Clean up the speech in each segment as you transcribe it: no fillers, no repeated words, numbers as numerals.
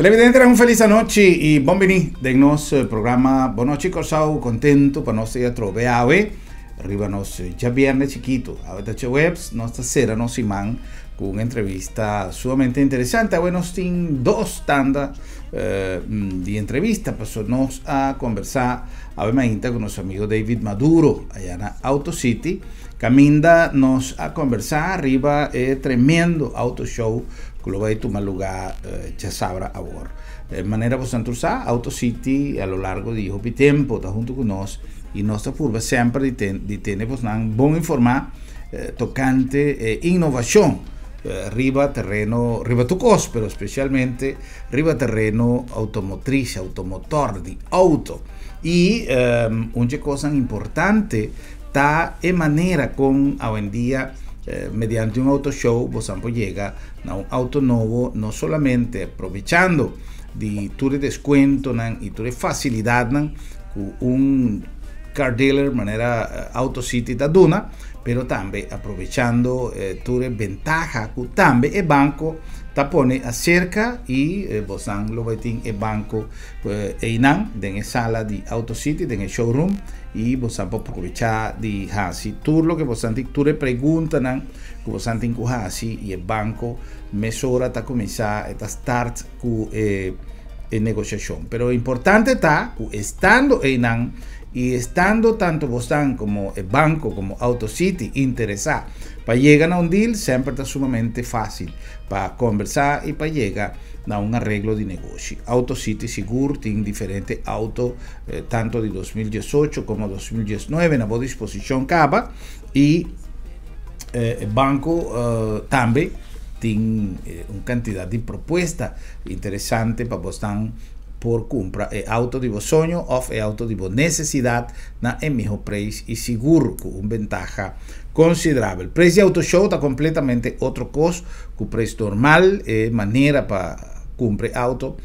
Televidente, un felis anochi i bon biní den nos programa Bon Nochi Kòrsou. Kontentu pa nos ta atrobe awe riba nos djabièrnè chikitu. Awe ta djaweps, nos ta sera nos siman ku un entrevista sumamente interesante. Awe nos tin dos tanda di entrevista, pasobra nos a kombersá awe mainta ku nos amigo David Maduro allá na Auto City, kaminda nos a kombersá riba e tremendo auto show ku lo bai tuma lugá djasabra awor. Manera boso tur sa, Auto City a lo largo di hopi tempu ta huntu ku nos i nos ta purba semper di ten di tene bosnan bon informá tokante e innovashon riba tereno, riba tur kos, pero spesialmente riba tereno outomotris, outomotor, di outo. I un dje kosnan importante ta e manera kon awendia mediante un auto show bosan por yega na un auto nobo, no solamente aprovechando di tur e descuentonan y tur e facilidadnan cu un car dealer manera Auto City ta duna, pero tambe aprovechando tur e bentaha cu tambe e banco ta pone acerca y bosan lo bay tin e banco Einan den e sala di Auto City, den e showroom, i bosan por probechá di hasi tur loke bosan tin, tur e preguntanan ku bosan tin ku hasi, i e banko mesora ta kuminsá, e ta start ku e e negoshashon. Pero importante ta ku estando einan i estando tanto bosan komo e banko komo Auto City interesá pa yega na un deal, semper ta sumamente fásil pa kombersá i pa yega na un areglo di negoshi. Auto City sigur tin diferente auto tanto di 2018 como 2019 na bo disposicion caba y e banco tambe tin un cantidad di propuesta interesante pa bosnan por cumpra e auto di bo soño of e auto di bo necesidad na e miho prijs y sigur cu un bentaha considerabel. Prijs di auto show ta completamente otro cos cu prijs normal. E manera pa cumpra e auto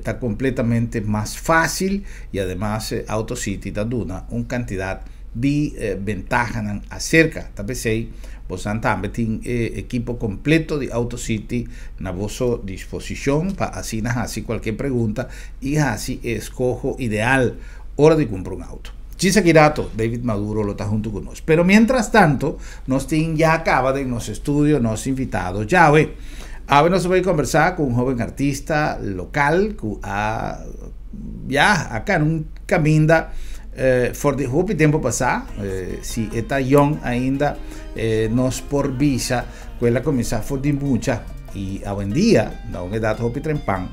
ta completamente mas facil y ademas Auto City ta duna un cantidad di bentahanan acerca. Ta p'esey bosan tambe tin e ekipo completo di Auto City na boso disposicion pa asina haci cualkier pregunta y haci e escoho ideal ora di cumpra un auto. Djis aki rato David Maduro lo ta hunto cu nos. Pero mientras tanto nos tin ya caba den nos estudio nos invitado djawe. Awe nos ta bay conversa cu un hoben artista local cu a ya a cana un caminda for di hopi tempo pasa. Si e ta yong ainda nos por bisa cu el a cuminsa for di mucha y awendia na un edad hopi trempan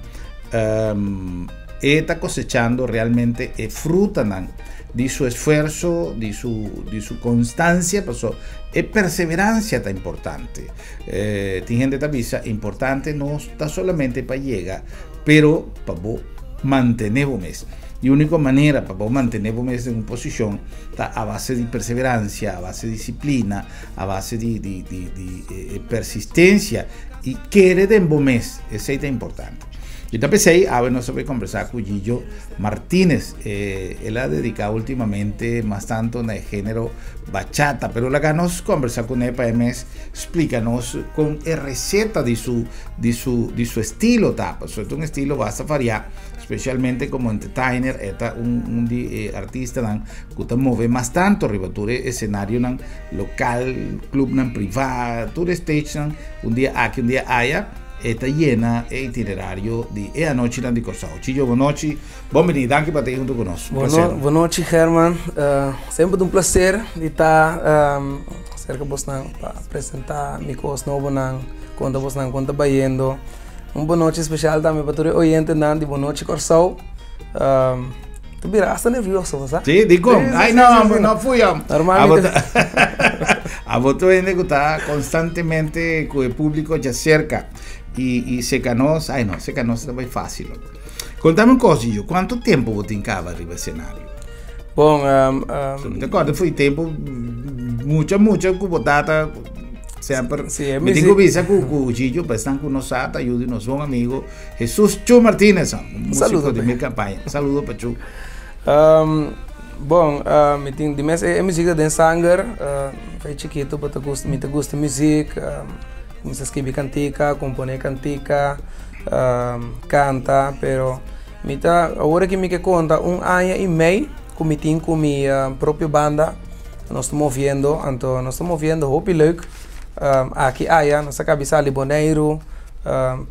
e ta cosechando realmente e frutanan di su esfuerzo, di su, di su constancia, paso e perseverancia ta importante. Tin hende ta bisa importante no ta solamente pa yega, pero pa bo mantene bo mes. E único manera pa bo mantene bo mes den un posicion ta a base di perseverancia, a base di disciplina, a base di, di, di, di persistencia y kere den bo mes. Esey ta importante. Y ta p'esey awe nos ta bay conversa cu Gillo Martinez. El a dedica ultimamente mas tanto na e genero bachata, pero laga nos conversa cu ne pa e mes splica nos con e receta di su, di su, di su estilo ta. Pasobra ta un estilo basta varia, specialmente como entertainer, e ta un, un di e artistanan cu ta move mas tanto riba tur e escenarionan local, clubnan priva, tur e stagenan, un dia aki, un dia aya. E ta yena e itinerario di e anochinan di Kòrsou. Chicho, bon nochi. Bon bini. Danki pa ta huntu ku nos. Un plaser. Bon nochi, Herman. Semper ta un plaser di ta serka bosnan pa presentá mi kos nobonan, konta bosnan kon ta bayendo. Un bon nochi spesial tambe pa tur e oyentenan di Bon Nochi Kòrsou. Ta bira hasta nervioso, bo sa? Sí, dikon? Ai no, no fui yo. Normalmente. Abo tur hende ku ta konstantemente ku e públiko djaserka i seka nos, ai no, seka nos ta bai fásil. Kontami un kos, Gillo, kuantu tempu bo tin kaba riba esenario? Bon, Mi ta kòrda foi tempu mucha mucha ku bo tata semper. Sí, Mi tin ku bisa ku ku Gillo, pa esnan ku no sa, ta yuda di nos bon amigo Jesus Chu Martinez, un músico di mi campaña. Saludo pa Chu. Bon, mi tin di mes e muziek ta den sanger. Fei chikito bo ta gusta, mi ta gusta muziek. Kuminsá skibi kantika, komponé kantika, kanta, pero mi ta awor aki mi ke konta un aña i mei ku mi tin ku mi propio banda. Nos ta moviendo, anto nos ta moviendo hopi leuk aki aya, nos a kabi sali Boneiru.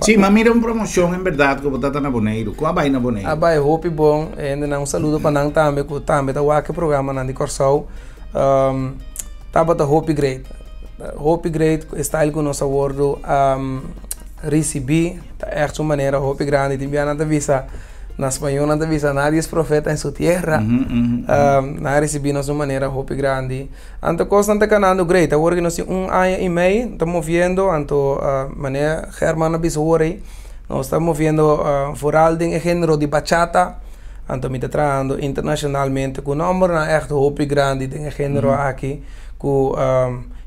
Sí, m'a mira un promoshon en bèrdat ku bo ta ta na Boneiru. Ku a bai na Boneiru? A bai hopi bon. Hendenan un saludo pa nan tambe ku tambe ta wak e programanan di Kòrsou. Tabata hopi great. Hopi great ku e style ku nos a wordu risibí ta ègt un manera hopi grandi. Tin bia nan ta bisa, na spañó nan ta bisa nadie es profeta en su tierra. Nan a risibí nos di un manera hopi grandi. Anto kosnan ta kanando great. Awor ku nos tin un aña i mei ta moviendo, anto manera German a bisa awor ei, nos ta moviendo vooral den e género di bachata. Anto mi ta trahando internashonalmente ku nòmbernan ègt hopi grandi den e género aki ku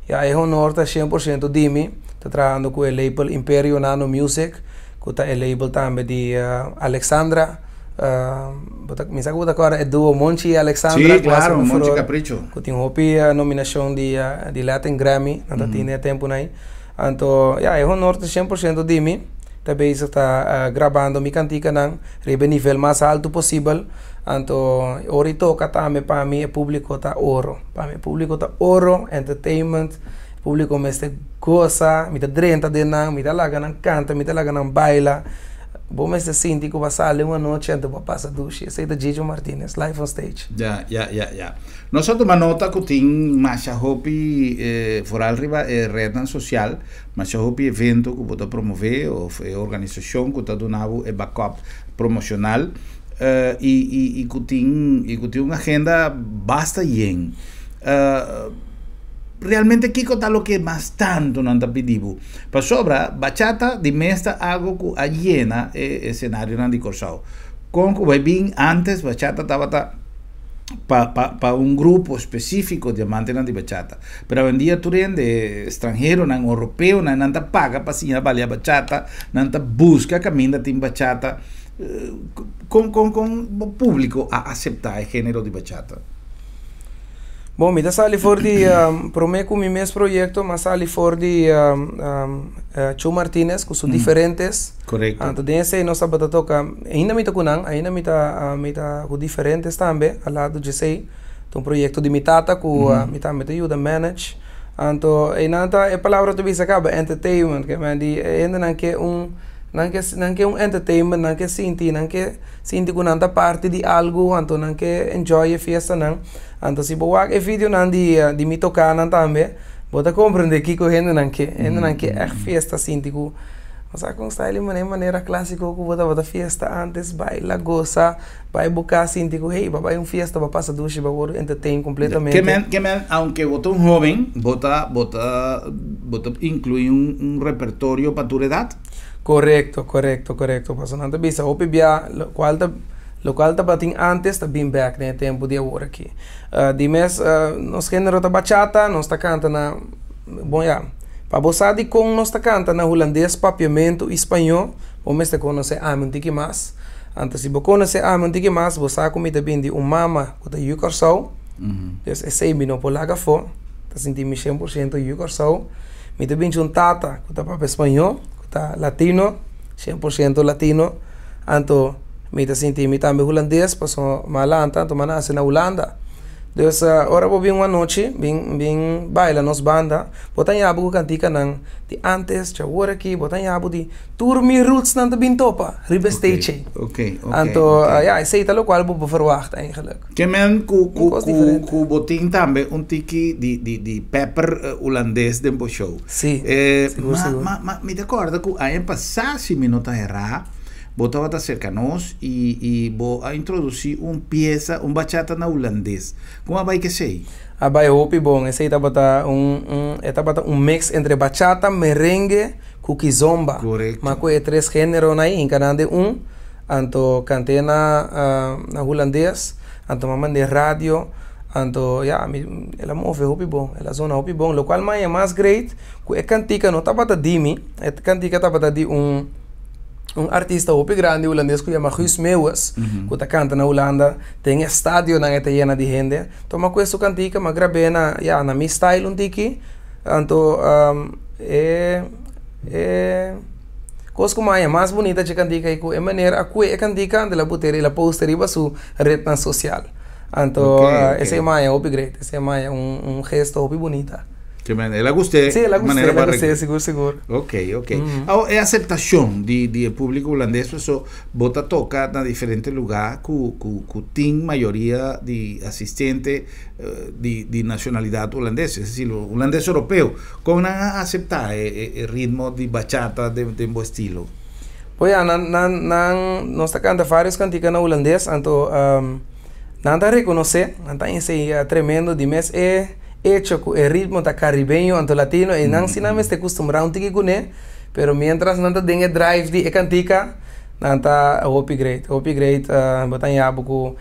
ya e honor ta 100% di mi. Ta trahando ku e label Imperio Nano Music ku ta e label tambe di Alexandra. Bo ta mi sa ku bo ta kòrda e duo Monchi i Alexandra Sí, klaro, Monchi Capricho. Ku tin hopi nominashon di di Latin Grammy nan ta tin den e tempunan ei. Anto ya e honor ta 100% di mi. Ta bezig ta grabando mi kantikanan riba e nivel mas altu posibel. Anto ora i toka tambe pa mi e públiko ta oro. Pa mi e públiko ta oro, entertainment, e públiko mester gosa, mi ta drenta den nan, mi ta laga nan kanta, mi ta laga nan baila. Bo mester sinti ku bo a sali un anochi anto bo a pasa dushi. Esei ta Gigio Martinez, live on stage. Ya, ya, ya, ya. Nos a tuma nota ku tin masha hopi, foral riba e rednan sosial, masha hopi evento ku bo ta promové òf e organisashon ku ta duna bo e backup promoshonal i i i ku tin i ku tin un agenda basta yen. Realmente kiko ta loke mas tantu nan ta pidi bo? Pasobra bachata di mes ta algo ku a yena e esenarionan di Kòrsou. Kon ku bai bin antes bachata tabata pa pa pa un grupo spesífiko di amantenan di bachata. Pero awendia tur hende, stranheronan, oropeonan, nan ta paga pa siña balia bachata, nan ta buska kaminda tin bachata. Kon kon kon bo públiko a aseptá e género di bachata? Bon, mi ta sali for di promé ku mi mes proyekto, m'a sali for di Chu Martinez ku su Diferentes. Korekto. Anto den esei nos tabata toka, ainda mi ta ku nan, ainda mi ta mi ta ku Diferentes tambe, al lado djesei. Ta un proyekto di mi tata ku mi tambe ta yuda manage. Anto einan ta e palabra ta bisa kaba, entertainment, ke men di e hendenan ke un nan ke nan ke un entertainment, nan ke sinti nan ke Sinti ku nan ta parti di algu, anto nan ke enjoy e fiestanan. Anto si bo wak e videonan di di mi tokánan tambe, bo ta komprendé kiko hendenan ke. Hendenan ke ègt fiesta, sinti ku, bo sa kon style e manera klásiko ku bo tabata fiesta ántes, baila, gosa, bai bo kas sinti ku hey, bo a bai un fiesta, bo a pasa dushi, bo a wòrdu entertain kompletamente. Ke men, ke men, aunke bo ta un hóben, bo ta, bo ta, bo ta inkluí un un repertorio pa tur edat? Korekto, korekto, korekto. Pasobra nan ta bisa hopi bia lokual ta lokual tabatin ántes ta bin bèk den e tempu di awor aki. Di mes nos género ta bachata, nos ta kanta na, bon ya, pa bo sa dikon nos ta kanta na hulandes, papiamentu i spañó, bo mester konosé ami un tiki mas. Anto si bo konosé ami un tiki mas, bo sa ku mi ta bin di un mama ku ta yu Kòrsou, dus esei mi no por laga afó, ta sinti mi 100% yu Kòrsou. Mi ta binchi un tata ku ta papia spañó, ku ta latino, 100% latino. Anto mi ta sinti mi tambe hulandes pasobra mi a lanta anto mi a nase na Hulanda. Dus ora bo bin un anochi bin bin baila nos banda, bo ta haña bo ku kantikanan di ántes djawor aki, bo ta haña bo di tur mi rootsnan ta bin topa riba e stage ei. Anto ya esei ta lokual bo por verwagt eigenlik. Ke men ku ku ku ku bo tin tambe un tiki di di di pepper hulandes den bo show. Sí, sigur sigur. Ma ma mi ta kòrda ku aña pasá si mi no ta herá bo tabata serka nos i i bo a introdusí un piesa un bachata na hulandes. Kon a bai ku esei? A bai hopi bon. Esei tabata un un e tabata un mix entre bachata, merengue ku kizomba. Korekto. Ma ku e tres géneronan ei hinka nan den un. Anto kant'é na na hulandes, anto m'a mand'é radio, anto ya mi el a move hopi bon, el a zona hopi bon, lokual m'a haña mas great ku e kantika no tabata di mi, e kantika tabata di un un artista hopi grandi hulandes ku yama Guus Meeuwis, ku ta kanta na Hulanda, den e stadionan e ta yena di hende, anto m'a kue su kantika m'a grab'é na ya na mi style un tiki, anto e. E kos ku maya mas bunita dje kantika ei ku e manera a kue e kantika anto el a bot'é el a post'é riba su retnan sosial. Anto esei maya hopi great, esei maya un gesto hopi bunita. Ke men, el a gust'é? Sí, el a gust'é, el a gust'é, sigur, sigur. Ok, ok. Awor, e aseptashon di di e públiko hulandes paso bo ta toka na diferente lugá ku ku ku tin mayoria di asistente di di nashonalidat hulandes, es desir, hulandes europeo. Kon nan a aseptá e e ritmo di bachata den den bo estilo? Bo ya, nan nan nan nos ta kanta vários kantika na hulandes, anto nan ta rekonosé, nan ta enseña tremendo di mes e Echo ku e ritmo ta karibeño anto latino e nan si nan mester kustumbrá un tiki kuné, pero miéntras nan ta den e drive di e kantika, nan ta hopi great, hopi great. Bo ta haña bo ku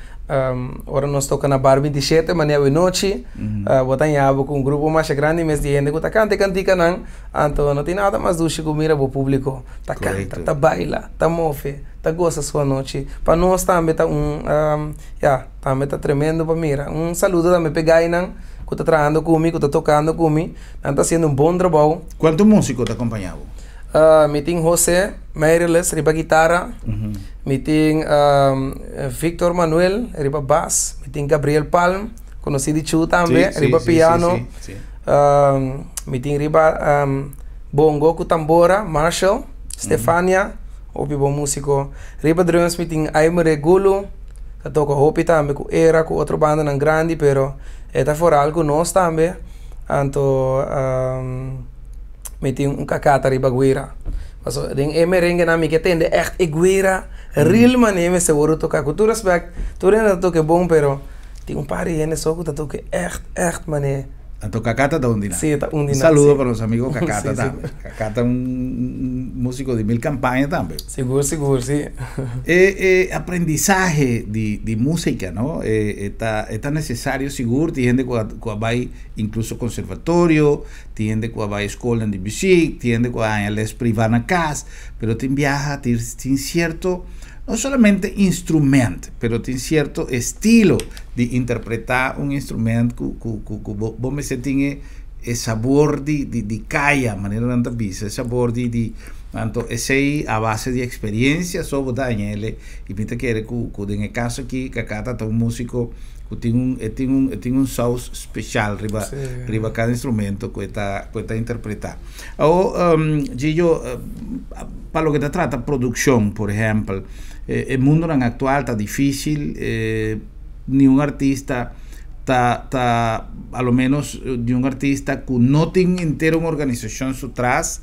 ora nos toka na bar 27 manera awenochi, bo ta haña bo ku un grupo masha grandi mes di hende ku ta kanta e kantikanan, anto no tin nada mas dushi ku mira bo públiko ta kanta, ta baila, ta move, ta gosa su anochi. Pa nos tambe ta un, ya. Tambe ta tremendo pa mira. Un saludo tambe p'e gainan ku ta trahando ku mi, ku ta tokando ku mi. Nan ta hasiendo un bon trabou. Kuantu músiko ta kompañá bo? Mi tin José Meireles riba gitara, mi tin Victor Manuel riba bas, mi tin Gabriel Palm, konosí di Chu tambe, riba piano. Mi tin riba bongo ku tambora, Marshall, Stefania, hopi bon músiko. Riba drums mi tin Aymere Gulu. Ta toka hopi tambe ku era ku otro bandanan grandi pero e ta foral ku nos tambe anto mi tin un kakata riba guira pasobra den e merenguenan mi ke tende ègt e guira real manera mester wòrdu toká ku tur rèspèkt tur hende ta toka e bon pero tin un par di hende so ku ta toka ègt ègt manera. Anto Kakata ta un di nan. Sí, ta un di nan. Un saludo pa nos amigo Kakata tambe. Kakata un músico di mil campaña tambe. Sigur, sigur, sí. E, e aprendizahe di, di música, no? E, e ta, e ta necesario sigur. Tin hende ku a, ku a bai incluso conservatorio, tin hende ku a bai skolnan di muziek, tin hende ku a haña les privá na kas, pero tin biaha tin, tin cierto no solamente instrument, pero tin cierto estilo di interpreta un instrument cu cu cu cu bo bo mester tin e e sabor di di di caya, manera nan ta bisa, e sabor di di anto esey a base di experiencia so bo ta hañele y mi ta kere cu cu den e caso aki Kakata ta un musico cu tin un e tin un e tin un saus special riba riba cada instrumento cu e ta cu e ta interpreta. Awor, Gillo, pa loke ta trata produccion, por ehempel, e mundonan actual ta dificil, niun artista ta, ta, a lo menos niun artista cu no tin henter un organisacion su tras,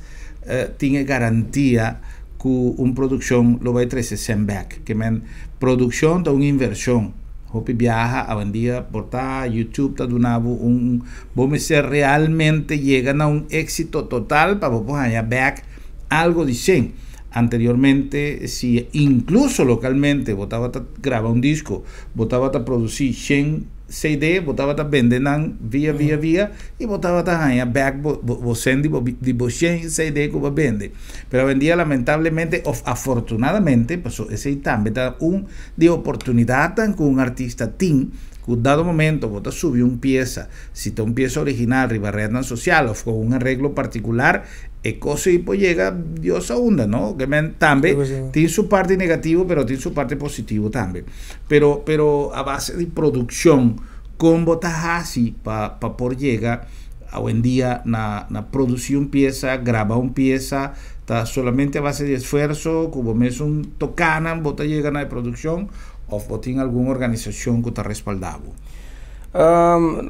tin e garantia cu un produccion lo bay trece cen bek. Ke men, produccion ta un inversion. Hopi biaha awendia por ta YouTube ta duna bo un Bo mester realmente yega na un éxito total pa bo por haña bèk algo di shen. Anteriormente, si incluso localmente bo tabata graba un disco, bo tabata producí shen CD, bo tabata bende nan via via via y bo tabata haña bèk bo bo shen di bo di bo shen CD cu bo a bende. Pero awendia lamentablemente of afortunadamente, pasobra esey tambe ta un di e oportunidadnan cu un artista tin, Ku dado momento bo ta subi un piesa, si ta un piesa original riba rednan sosial òf ku un areglo partikular, e kos ei por yega Dios a unda, no? Ke men tambe tin su parti negativo, pero tin su parti positivo tambe. Pero, pero a base di produkshon, kon bo ta hasi pa pa por yega awendia na na produsí un piesa, graba un piesa, ta solamente a base di esfuerso ku bo mesun tokánan bo ta yega na e produkshon? Of bo tin algun organisashon ku ta respaldá bo?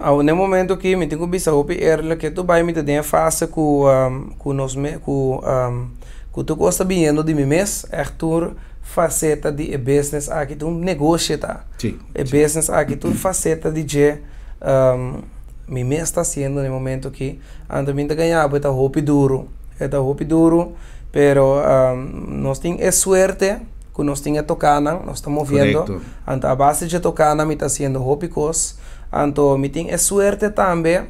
Awo n'e momento aki mi tin ku bisa hopi eerlijk ke tur bai mi ta den e fase ku ku nos me ku ku tur kos ta biniendo di mi mes ègt tur faseta di e business aki tur negoshi e ta e business aki tur faseta di dje mi mes ta hasiendo n'e momento aki anto mi ta gaña bo e ta hopi duru e ta hopi duru pero nos tin e suerte. Ku nos tin e tokánan, nos ta moviendo. Anto a base dje tokánan mi ta hasiendo hopi kos. Anto mi tin e suerte tambe,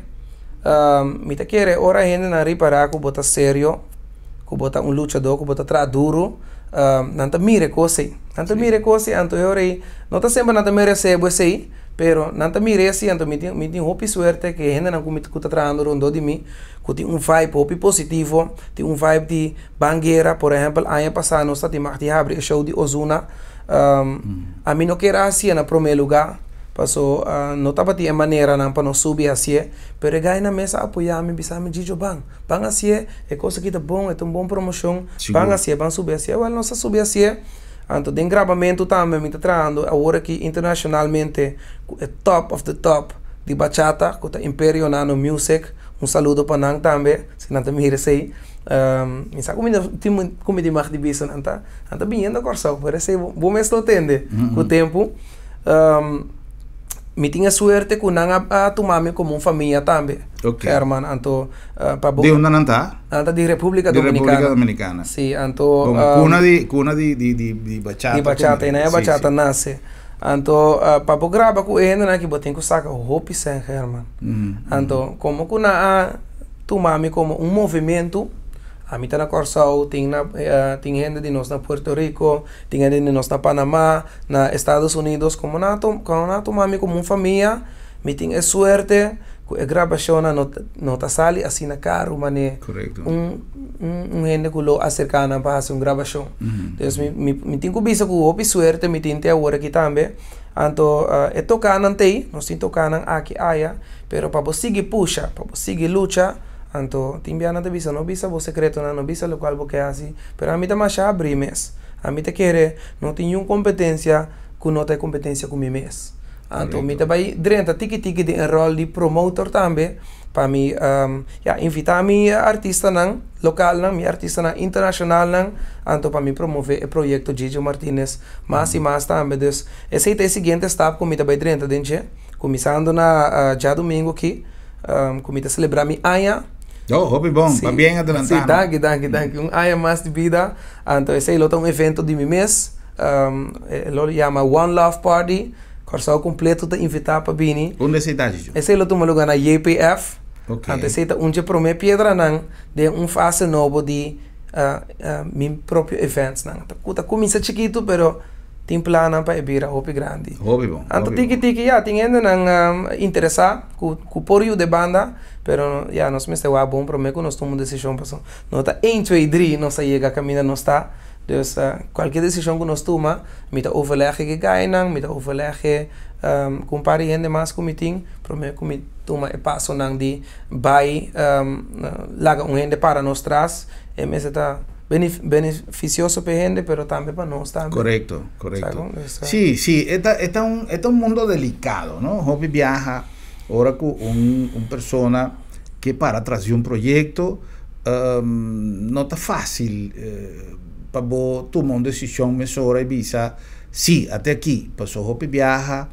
mi ta kere ora hendenan ripará ku bo ta serio, ku bo ta un luchadó, ku bo ta traha duru, nan ta mira e kos ei. Nan ta mira e kos ei, anto e ora ei no ta semper nan ta meresé bo esei, Pero nan ta mira asina, anto mi tin hopi suerte ku hendenan ku ta trahando rondó di mi, ku tin un vibe hopi positivo, tin un vibe di ban guera. Por ehèmpel, aña pasá nos tabatin mag di habri e show di Ozuna. Ami no ke asina na promé lugá, paso no tabatin e maneranan pa nos subi asina, pero e gainan mes a apoyá mi, bisa mi: "Gigio, ban, ban asina, e kos aki ta bon, e un bon promoshon, ban asina, ban subi asina." Well, nos a subi asina. Anto, den grabamentu tambe, mi ta trahando awor aki internashonalmente, e top of the top di bachata, ku ta Imperio Nano Music. Un saludo pa nan tambe, si nan ta mira esei. Mi sa ku mi mag di bisa, nan ta biniendo Kòrsou, pero esei bo mes lo tende ku tempu. Mi tin suerte ku nan a tuma mi komo un famia tambe. Herman, anto pa Di unda nan ta? Nan ta di Repúblika Di Dominikana. Repúblika Dominikana. Si, anto Bon, kuna di bachata. Di bachata, i na bachata nase. Anto pa bo graba ku hende ku bo tin ku saka hopi sèn, Herman. Anto, komo ku nan a tuma mi komo un movementu, ami ta na Kòrsou, tin hende di nos na Puerto Rico, tin hende di nos na Panamá, na Estados Unidos, komo nan a tuma mi komo un famia, mi tin e suerte ku e grabashon no ta sali asina karu manera un hende ku lo aserká nan pa hasi un grabashon. Dus mi tin ku bisa ku hopi suerte mi tin te awor aki tambe. Anto e tokanan tei, nos tin tokanan aki aya, pero pa bo sigui pusha, pa bo sigui lucha, anto tin biaha nan ta bisa: "No bisa bo sekretonan, no bisa lokual bo ke hasi," pero ami ta masha abrí mes. Ami ta kere no tin ningun kompetensia ku no ta e kompetensia ku mi mes. Anto mi ta bai drenta tiki tiki den e ròl di promotor tambe, pa mi ya, invitá mi artistanan lokalnan, mi artistanan internashonalnan, anto pa mi promové e proyekto Gigio Martinez mas i mas tambe. Dus esei ta e siguiente stap ku mi ta bai drenta den dje, kuminsando na djadumingu aki, ku mi ta selebrá mi aña. Oh, hopi bon, Si, pa bien adelantá. Si, danki, danki, danki. Un aña mas di bida. Anto esei lo ta un evento di mi mes. Lo yama One Love Party. Kòrsou kompleto ta invitá pa bini. Unda esei ta, Gigio? Esei lo tuma lugá na JPF. Anto esei ta un dje promé piedranan den un fase nobo di mi propio eventsnan. Ta kuminsá chikitu, pero tin plannan pa e bira hopi grandi. Hopi bon. Anto hopi tiki bon. Tiki ya, tin hendenan interesá ku por yuda e banda, pero ya, nos mester wak bon promé ku nos tuma un desishon, pasobra no ta 1, 2, 3 nos a yega kaminda nos ta. Dus kualke desishon ku nos tuma, mi ta overleg ku e gainan, mi ta overleg ku un par di hende mas ku mi tin, promé ku mi tuma e pasonan di bai laga un hende para nos tras. E mester ta benefisioso pa e hende, pero tambe pa nos tambe. Korekto. Sabe? Dus, Si, e ta un mundo delikado, no? Hopi biaha, ora ku un persona ke para tras di un proyekto, no ta fásil pa bo tuma un desishon mesora i bisa, si, te aki. Paso hopi biaha,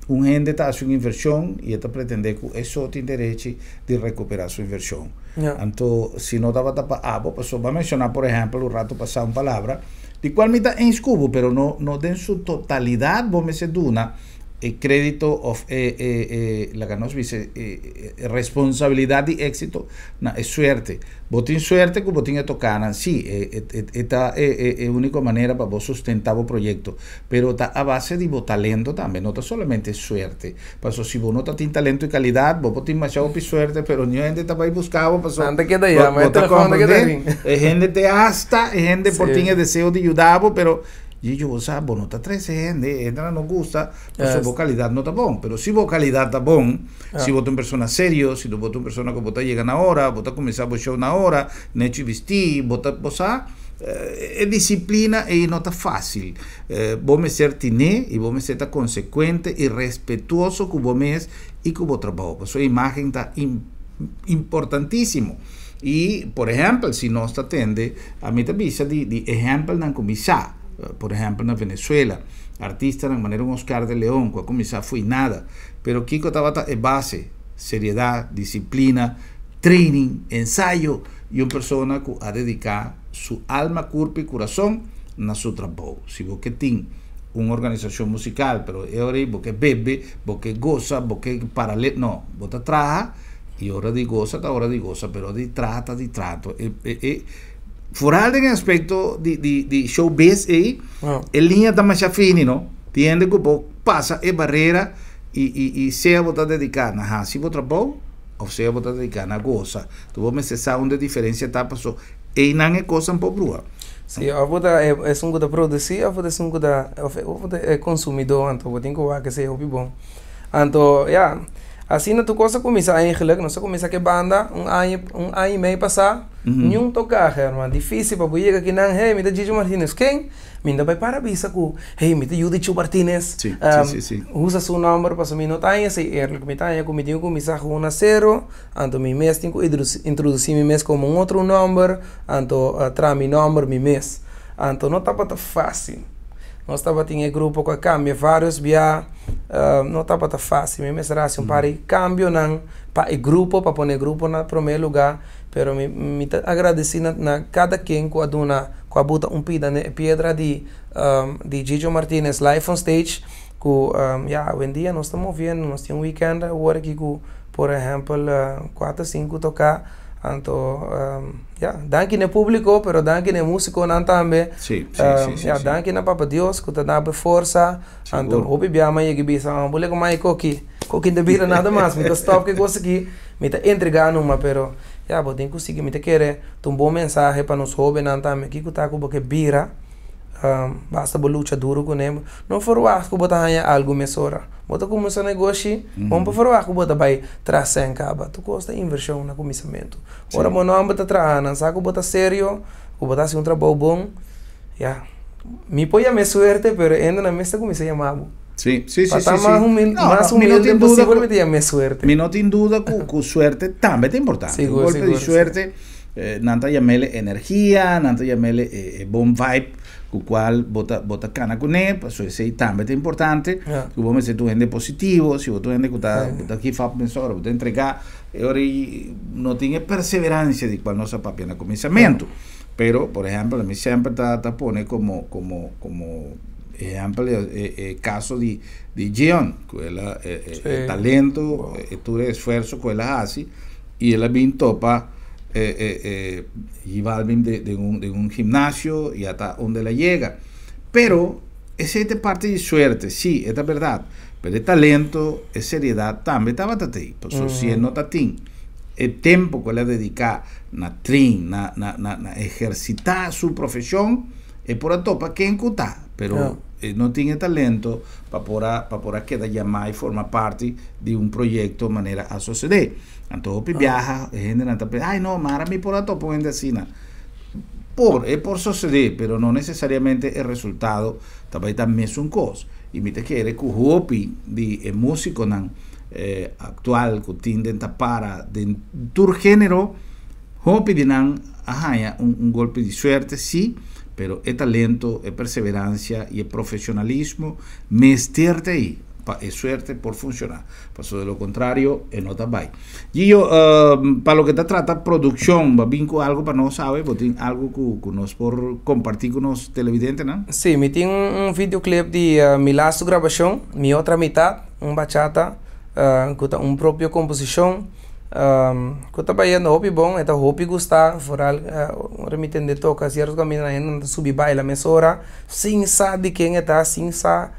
un hende ta hasi un invershon i ta pretendé ku e tin derecho di rekuperá su invershon. Anto, si no tabata pa abo, paso bo a menshoná, por ehèmpel, un ratu pasá un palabra, di kual mi ta eens ku bo, pero no den su totalidat bo mester duna e krédito òf e laga nos bisa e responsabilidat di éksito na e suerte. Bo tin suerte ku bo tin e tokanan, si, e ta e úniko manera pa bo sustentá bo proyekto, pero ta a base di bo talento tambe, no ta solamente suerte. Paso si bo no ta tin talento i kalidat, bo por tin masha hopi suerte, pero niun hende ta bai buska bo, paso Nan ta keda yama, bo e ta telefòn ta keda komprendé? ring. E hende te hasta, e hende por tin e deseo di yuda bo, pero Gigio, bo sa, bo no ta trese hende, hende no gusta, paso bo kalidat no ta bon. Pero si bo kalidat ta bon, si bo ta un persona serio, si bo ta un persona ku bo ta yega na ora, bo ta kuminsá bo show na ora, nechi bistí, bo ta, bo sa, e disiplina ei no ta fásil. Bo mester tin'é i bo mester ta konsekuente i respetuoso ku bo mes i ku bo trabou. Pasobra imágen ta importantísimo. I, por ehèmpel, si nos ta tende, ami ta bisa di ehèmpelnan ku mi sa, por ehèmpel na Venezuela, artistanan manera un Oscar de León ku a kuminsá fo'i nada, pero kiko tabata e base? Seriedat, disiplina, training, ensayo i un persona ku a dediká su alma, kurpo i kurason na su trabou. Si bo ke tin un organisashon musikal, pero e ora ei bo ke bebe, bo ke gosa, bo ke paralel, no, bo ta traha i ora di gosa ta ora di gosa, pero ora di traha ta di traha. E foral den e aspekto di showbiz ei, e liña ta masha fini, no? Tin hende ku por pasa e barera. I i sea bo ta dediká na hasi bo trabou òf sea bo ta dediká na gosa. Tu bo mester sa unda e diferensia ta paso einan e kosnan por brua. Sí, òf bo ta esun ku ta produsí òf bo ta esun ku ta òf bo ta e konsumidó anto bo tin ku wak esei hopi bon. Anto ya, asina tur kos a kuminsá eigenlik, nos a kuminsá ku e banda un aña un aña i mei pasá, niun tokahe herman, difísil pa bo yega kinan, hey mi ta Gigi Martinez, ken? Mi no ta bai para bisa ku, hey, mi ta yu di Chu Martinez. Sí, sí, sí, sí. Usa su nòmber pasobra mi no ta haña esei eerlijk. Mi ta haña ku mi tin ku kuminsá ku un a sero, anto mi mes tin ku introdusí mi mes komo un otro nòmber, anto traha mi nòmber mi mes. Anto no tabata fásil. Nos tabatin e grupo ku a kambia vários bia, no tabata fásil. Mi mester hasi un par di kambionan pa e grupo, pa pone e grupo na promé lugá. Pero mi mi ta agradesí na na kada ken ku a duna ku a buta un pida na e piedra di di Gigio Martinez live on stage ku ya awendia nos ta moviendo nos tin un weekend awor aki ku por ehèmpel kuater sinku toká anto ya danki na e públiko pero danki na e músikonan tambe Sí, sí, sí, sí, ya sí. danki na Papa Dios ku ta da bo e forsa anto Sigur. hopi bia mi a yega i bisa bule ku mai koki koki no ta bira nada mas mi ta stòp ku e kos aki. Mi ta entregá numa, pero ya bo tin ku sigui. Mi ta kere ta un bon mensahe pa nos hóbennan tambe. Kiko ta ku bo ke bira? Basta bo lucha duru kuné. No ferwagt ku bo ta haña algu mesora. Bo ta kuminsá negoshi, bon por ferwagt ku bo ta bai tras sèn kaba. Tur kos ta invershon na kuminsamentu. Ora bo nòmber ta traha, nan sa ku bo ta serio, ku bo ta hasi un trabou bon, ya. Mi por yam'é suerte, pero hende nan mes ta kuminsá yama bo. Sí, sí, Pa sí, ta sí, sí. mas humil, No, mas no, mi no humilde tin duda posibel ku mi ta yam'é suerte. mi no tin duda ku ku suerte tambe ta importante. Un Sigur, golpe di sigur, sí. suerte, nan ta yam'el energia, nan ta yam'el e e bon vibe ku kual bo ta bo ta kana kuné, pasobra esei tambe ta importante. Ja. Ku bo mester ta un hende positivo, si bo ta un hende ku ta Sí. ku ta give up mesora, bo ta entregá, e ora ei no tin e perseverancia di kual nos a papia na Ja. kuminsamentu. Pero, por ehèmpel, ami semper ta ta pone komo komo komo Ehempel e caso di di Gion, cu el a e talento, e tur e esfuerzo cu el a haci y el a bin topa e J Balvin den un den un gimnasio y ata unda el a yega. Pero esey ta e parti di suerte, si e ta berdad, pero e talento, e seriedad tambe tabata tey, pasobra si e no ta tin e tempo cu el a dedica na train, na na na ehercita su profesion, E por a topa ken ku ta, pero e no tin e talento pa por a pa por a keda yamá i forma parti di un proyekto manera a sosodé. Anto hopi biaha e hendenan ta pensa, ay no, mara mi por a topa un hende asina. Por, e por sosodé, pero no nesesariamente e resultado ta bai ta mesun kos. I mi ta kere ku hopi di e músikonan aktual ku tin den ta para den tur género, Hopi di nan a haña un un golpe di suerte, sí, pero e talento, e perseverancia y e profesionalismo mester ta ei pa e suerte por funciona. Pasobra de lo contrario e no ta bai. Gio, pa loke ta trata produccion, bo a bin cu algo pa nos awe? Bo tin algo cu cu nos por comparti cu nos televidentenan? Sí, mi tin un videoclip di mi lastu grabacion, Mi Otra Mitad, un bachata cu ta un propio composicion. Ku ta bayendo hopi bon, e ta hopi gustá, foral ora mi tende toka sierto kaminda nan hende nan ta subi baila mesora sin sa di ken e ta, sin sa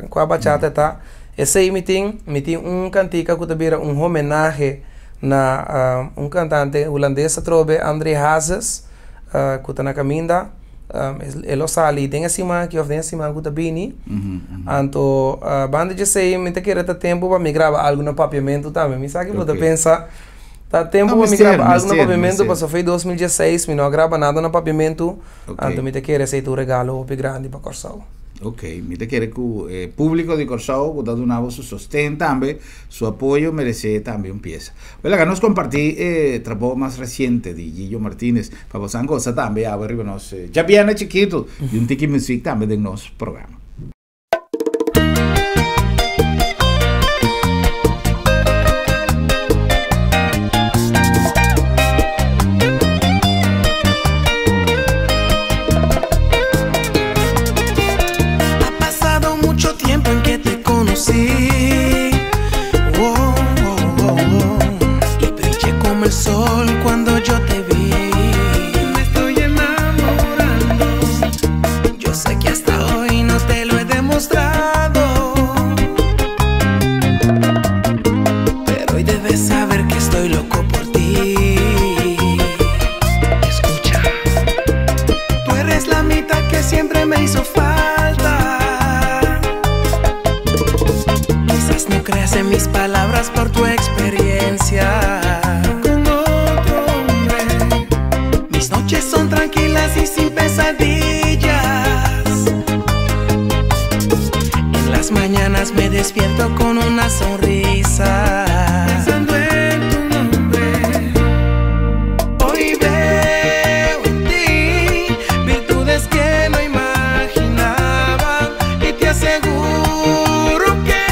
kua bachata e ta. Esei mi tin, mi tin un kantika ku ta bira un homenahe na un kantante hulandes atrobe, André Hazes, ku ta na kaminda. E lo sali den e siman aki of den e siman ku ta bini. Anto banda di esei mi ta kere ta tempu pa mi graba algu na papiamentu tambe. Mi sa ki bo ta pensa ta tempu pa mi graba algu na papiamentu pasobra for 2016 mi no a graba nada na papiamentu. Anto mi ta kere esei ta un regalo hopi grandi pa Kòrsou. Ok, mi ta kere ku e públiko di Kòrsou ku ta duna bo su sosten tambe, su apoyo meresé tambe un piesa. Bo laga nos kompartí e trabou mas resiente di Gillo Martinez pa bosan gosa tambe awe riba nos djabièrnè chikitu di un tiki muzik tambe den nos programa. Ha pasado mucho tiempo en que te conocí. Oh, oh, oh, Y brillé como el sol cuando yo te vi. Me estoy enamorando. Yo sé que hasta hoy no te siempre me hizo falta. Quizás no creas en mis palabras por tu experiencia con otro hombre. Mis noches son tranquilas y sin pesadillas. En las mañanas me despierto con una sonrisa. Pensando en tu nombre. Hoy veo en ti virtudes que no imaginaba y te aseguro que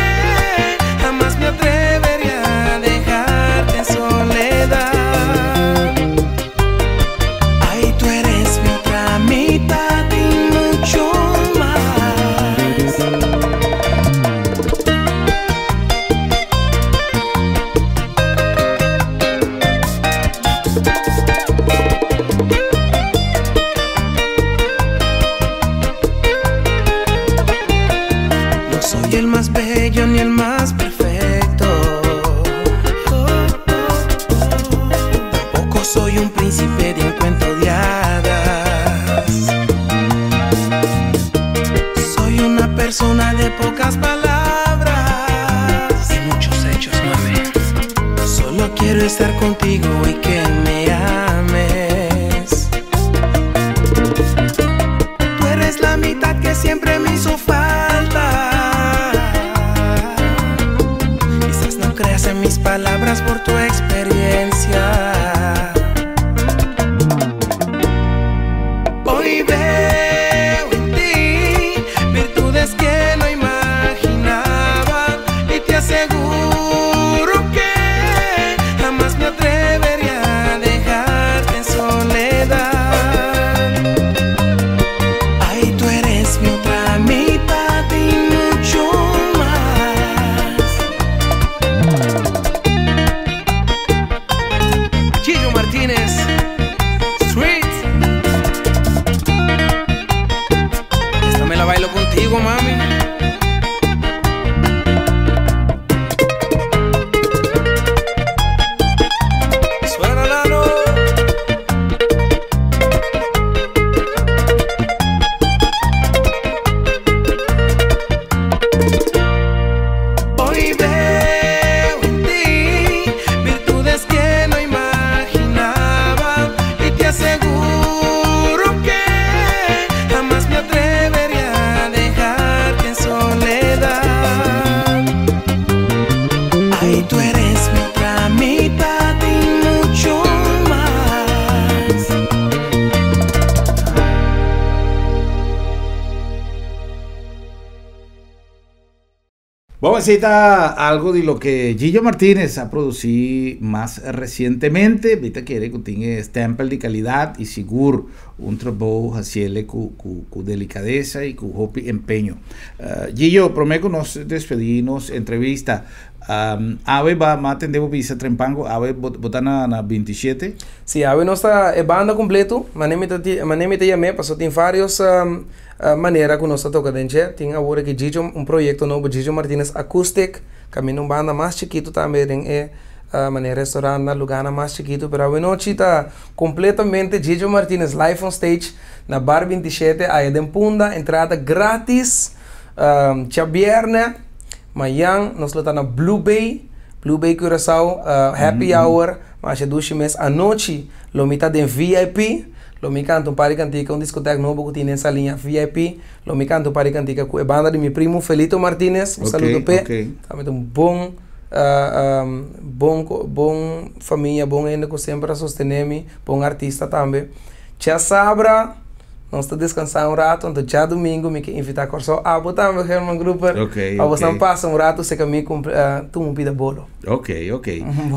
jamás me atrevería a dejarte en soledad. Ay, tú eres mi otra mitad y mucho más. No soy el más bello ni el más perfecto. Tampoco soy un príncipe de un cuento de hadas. Soy una persona de pocas palabras y muchos hechos, mami. Solo quiero estar contigo y que me ames. Tú eres la mitad que siempre me hizo falta. Quizás no creas en mis palabras por tu experiencia. Hoy veo en ti virtudes que no imaginaba y te aseguro que jamás me atrevería a dejarte en soledad. Ay, tú eres mi otra mitad y mucho más. Gillo Martínez, Sweet. Esta me la bailo contigo, mami. Suena, Nano. Hoy veo en ti virtudes que no imaginaba y te aseguro que jamás me atrevería a dejarte en soledad. Ay, tú eres mi otra mitad y mucho más. Bon, esey ta algo di loke Gillo Martinez a produci mas recientemente. Mi ta kere cu tin e stempel di calidad y sigur un trabou haciele cu delicadeza y cu hopi empeño. Gillo, prome cu nos despedi nos entrevista, awe ba m'a tende bo bisa Trempango, awe bo ta na 27? Si, awe nos ta e banda completo, mane mi ta mane mi ta yam'é, paso tin varios manera cu nos ta toca den dje. Tin awor aki Gillo, un proyecto nobo Gillo Martinez Acoustic, caminda un banda mas chikito tambe den e manera restaurantnan, lugarnan mas chikito, pero awe nochi ta completamente Gillo Martinez live on stage na Bar 27 aya den Punda, entrada gratis, djabierne. Mayan nos lo ta na Blue Bay, Blue Bay Curaçao, happy hour, masha dushi mes. Anochi lo mi ta den VIP, lo mi canta un par di cantica, un discoteca nobo cu tin den Saliña, VIP, lo mi canta un par di cantica cu e banda di mi primo Felito Martinez, un saludo p'e, tambe ta un bon, bon, bon famia, bon hende cu semper a sostene mi, bon artista tambe. Djasabra nos ta descansá un rato, anto djadumingu mi ke invitá Kòrsou abo tambe, Herman Gruper, pa bosnan pasa un rato serka mi ku tuma un pida bolo. Ok, ok.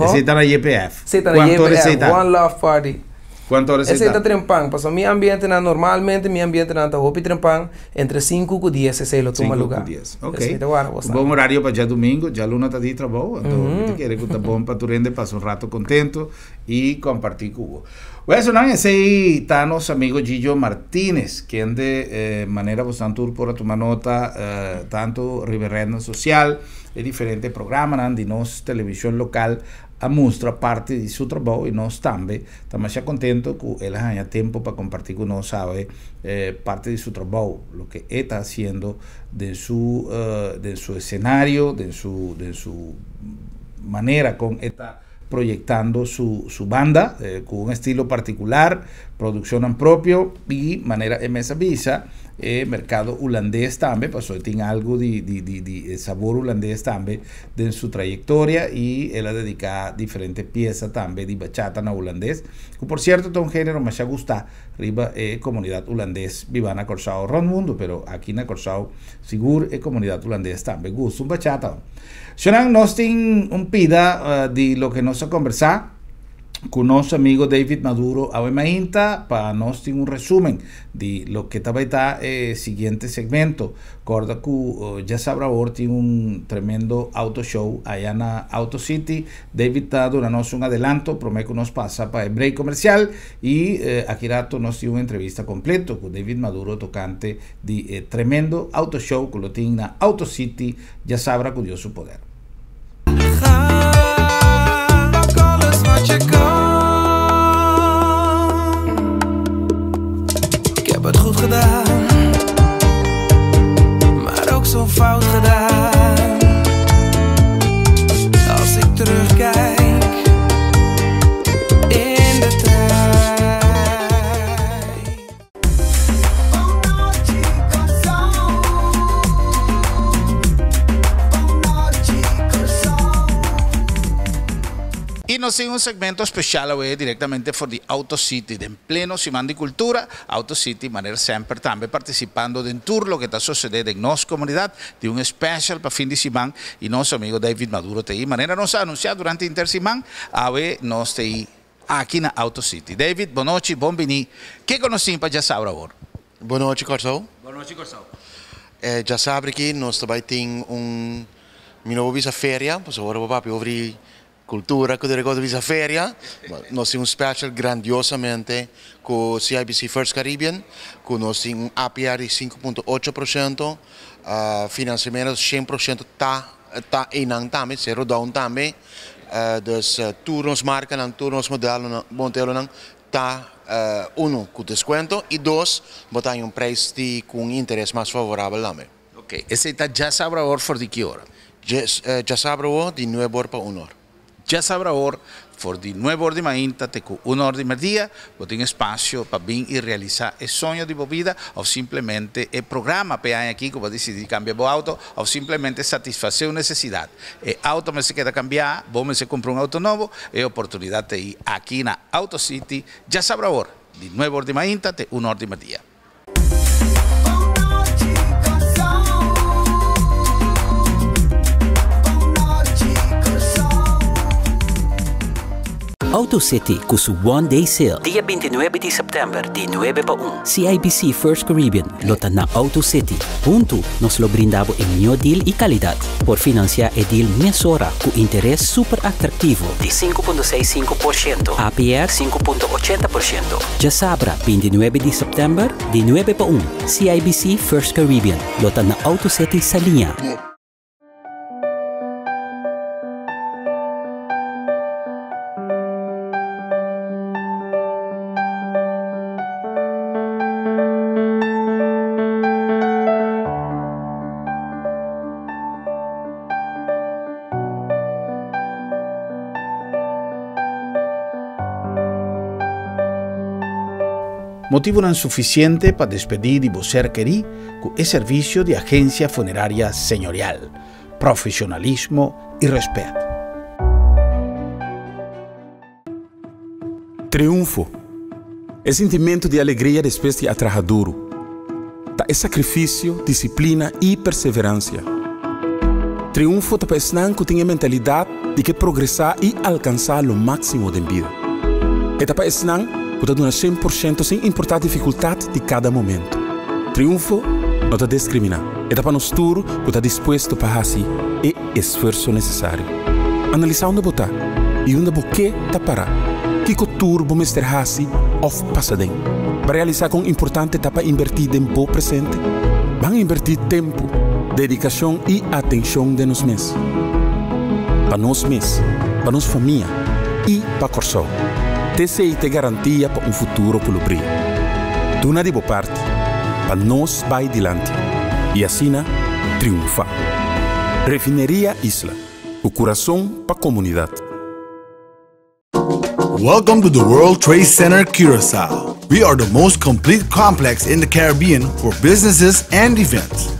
Esei ta na JPF? Esei ta na JPF, One Love Party. Kuantu ora esei ta? Esei ta trempan, pasobra mi ambientenan normalmente mi ambientenan ta hopi trempan, entre sinku ku dies esei lo tuma lugá. Sinku ku dies, ok. Esei ta warda bosnan. Bon horario pa djadumingu, djaluna ta di trabou, anto mi ta kere ku ta bon pa tur hende pasa un rato kontento i kompartí ku bo. Wèsonan, esei ta nos amigo Gillo Martinez, kende manera bosnan tur por a tuma nota tantu riba e rednan sosial, e diferente programanan di nos televishon lokal A mustra parti di su trabou i nos tambe ta masha kontentu ku el a haña tempu pa kompartí ku nos awe parti di su trabou, loke e ta hasiendo den su den su esenario, den su den su manera kon e ta proyektando su su banda ku un estilo partikular, produkshonnan propio i manera e mes a bisa e merkado hulandes tambe pasobra e tin algu di di di di e sabor hulandes tambe den su trayektoria i el a dediká diferente piesa tambe di bachata na hulandes, ku por sierto ta un género masha gustá riba e komunidat hulandes bibá na Kòrsou rònt mundu, pero aki na Kòrsou sigur e komunidat hulandes tambe gusta un bachata. Shonnan, nos tin un pida di loke nos a kombersá ku nos amigo David Maduro awe mainta pa nos tin un resumen di loke ta bai ta e siguiente segmento. Corda cu djasabra awor tin un tremendo auto show aya na Auto City. David ta duna nos un adelanto prome cu nos pasa pa e break comercial y aki rato nos tin un entrevista completo cu David Maduro tocante di e tremendo auto show cu lo tin na Auto City djasabra cu Dios su poder. Y nos tin un segmento special awe directamente for di Auto City den pleno Siman di Cultura. Auto City manera semper tambe participando den tur loke ta sucede den nos comunidad. Tin un special pa fin di siman y nos amigo David Maduro ta ey. Manera nos a anuncia durante inter siman, awe nos ta ey Aki na Auto City. David, bonochi, bon bini. Kiko nos tin pa djasabra awor? Bonochi Kòrsou. Bonochi Kòrsou. E djasabra aki nos ta bai tin un, mi no por bisa feria, pasobra ora bo papia over di kultura ku tur e kos ta bisa feria. Nos tin un special grandiosamente ku CIBC First Caribbean, ku nos tin un APR di 5.8%, finansiamentu 100% ta ta einan tambe, sero down tambe. Dus tur nos markanan, tur nos modelonan, modelonan ta uno ku deskuento i dos bo ta haña un preis di ku un interes mas favorabel tambe. Ok, esei ta djasabra awor for di ki ora? Djasabra awor di nuebe or pa un or. Djasabra awor for di nuebe or di mainta te ku un or di merdia bo tin espasio pa bin i realisá e soño di bo bida òf simplemente e programa pa e aña aki ku bo a disidí kambia bo outo òf simplemente satisfasé un nesesidat. E auto mester keda cambiá, bo mester cumpra un auto nobo, e oportunidad ta ei aki na Auto City, djasabra awor, di nuebe or di mainta te un or di merdia. Auto City cu su One Day Sale. Dia 29 di september di 9 pa 1. CIBC First Caribbean lo ta na Auto City. Huntu nos lo brinda bo e mihó deal i kalidat. Por finansiá e deal mesora ku interes super atraktivo di 5.65%, APR 5.80%. Djasabra 29 di sèptèmber di 9 pa 1, CIBC First Caribbean lo ta na Auto City Saliña. Motibunan sufisiente pa despedí di bo ser kerí ku e servisio di Agencia Funeraria Señorial. Profesionalismo i rèspèt. Triunfo. E sintimentu di alegria despues di a traha duru. Ta e sakrifisio, disiplina i perseveransia. Triunfo ta pa esnan ku tin e mentalidat di ke progresá i alkansá lo máksimo den bida. E ta pa esnan ku ta duna 100% sin importá difikultat di kada momentu. Triunfo no ta deskriminá. E ta pa nos tur ku ta dispuesto pa hasi e esfuerso nesesario. Analisá unda bo ta i unda bo ke ta pará. Kiko tur bo mester hasi òf pasa den pa realisá kon importante ta pa inbertí den bo presente? Ban inbertí tempu, dedikashon i atenshon den nos mes. Pa nos mes. Pa nos famia i pa Kòrsou. T'esei ta e garantia pa un futuro ku lo bria. Duna di bo parti pa nos bai dilanti i asina triunfá. Refineria Isla, ku kurason pa komunidat. Welcome to the World Trade Center Curacao. We are the most complete complex in the Caribbean for businesses and events.